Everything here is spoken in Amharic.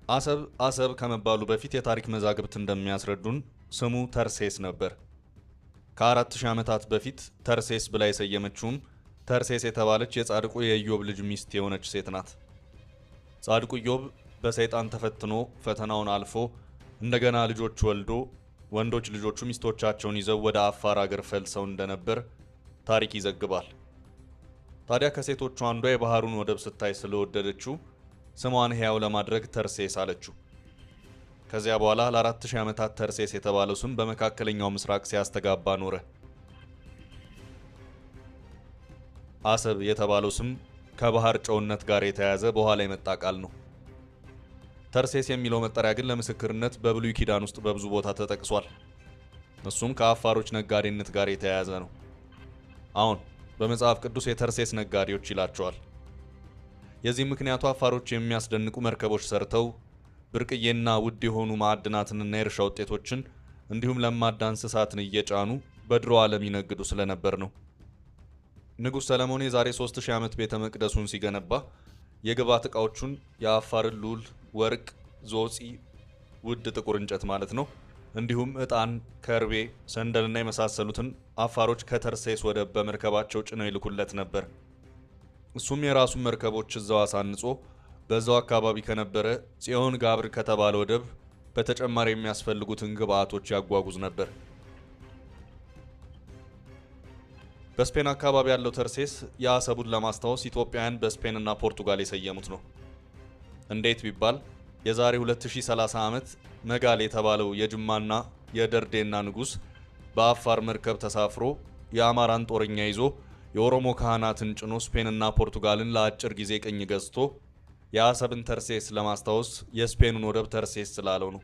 አሰብ አሰብ ከመባሉ በፊት የታሪክ መዛግብት እንደሚያስረዱን ስሙ ተርሴስ ነበር። ከ4000 ዓመታት በፊት ተርሴስ ብላ የሰየመችውም ተርሴስ የተባለች የጻድቁ የኢዮብ ልጅ ሚስት የሆነች ሴት ናት። ጻድቁ ኢዮብ በሰይጣን ተፈትኖ ፈተናውን አልፎ እንደገና ልጆች ወልዶ ወንዶች ልጆቹ ሚስቶቻቸውን ይዘው ወደ አፋር አገር ፈልሰው እንደነበር ታሪክ ይዘግባል። ታዲያ ከሴቶቹ አንዷ የባህሩን ወደብ ስታይ ስለወደደችው ስሟን ሕያው ለማድረግ ተርሴስ አለችው። ከዚያ በኋላ ለ4000 ዓመታት ተርሴስ የተባለው ስም በመካከለኛው ምስራቅ ሲያስተጋባ ኖረ። አሰብ የተባለው ስም ከባህር ጨውነት ጋር የተያያዘ በኋላ የመጣ ቃል ነው። ተርሴስ የሚለው መጠሪያ ግን ለምስክርነት በብሉይ ኪዳን ውስጥ በብዙ ቦታ ተጠቅሷል። እሱም ከአፋሮች ነጋዴነት ጋር የተያያዘ ነው። አሁን በመጽሐፍ ቅዱስ የተርሴስ ነጋዴዎች ይላቸዋል። የዚህ ምክንያቱ አፋሮች የሚያስደንቁ መርከቦች ሰርተው ብርቅዬና ውድ የሆኑ ማዕድናትንና የእርሻ ውጤቶችን እንዲሁም ለማዳ እንስሳትን እየጫኑ በድሮ ዓለም ይነግዱ ስለነበር ነው። ንጉሥ ሰለሞን የዛሬ 3000 ዓመት ቤተ መቅደሱን ሲገነባ የግብዓት ዕቃዎቹን የአፋርን ሉል፣ ወርቅ፣ ዞጺ፣ ውድ ጥቁር እንጨት ማለት ነው፣ እንዲሁም ዕጣን፣ ከርቤ፣ ሰንደልና የመሳሰሉትን አፋሮች ከተርሴስ ወደብ በመርከባቸው ጭነው ይልኩለት ነበር። እሱም የራሱን መርከቦች እዛው አሳንጾ በዛው አካባቢ ከነበረ ጽዮን ጋብር ከተባለ ወደብ በተጨማሪ የሚያስፈልጉትን ግብዓቶች ያጓጉዝ ነበር። በስፔን አካባቢ ያለው ተርሴስ የአሰቡን ለማስታወስ ኢትዮጵያውያን በስፔንና ፖርቱጋል የሰየሙት ነው። እንዴት ቢባል የዛሬ 2030 ዓመት መጋል የተባለው የጅማና የደርዴና ንጉሥ በአፋር መርከብ ተሳፍሮ የአማራን ጦረኛ ይዞ የኦሮሞ ካህናትን ጭኖ ስፔንና ፖርቱጋልን ለአጭር ጊዜ ቅኝ ገዝቶ የአሰብን ተርሴስ ለማስታወስ የስፔኑን ወደብ ተርሴስ ስላለው ነው።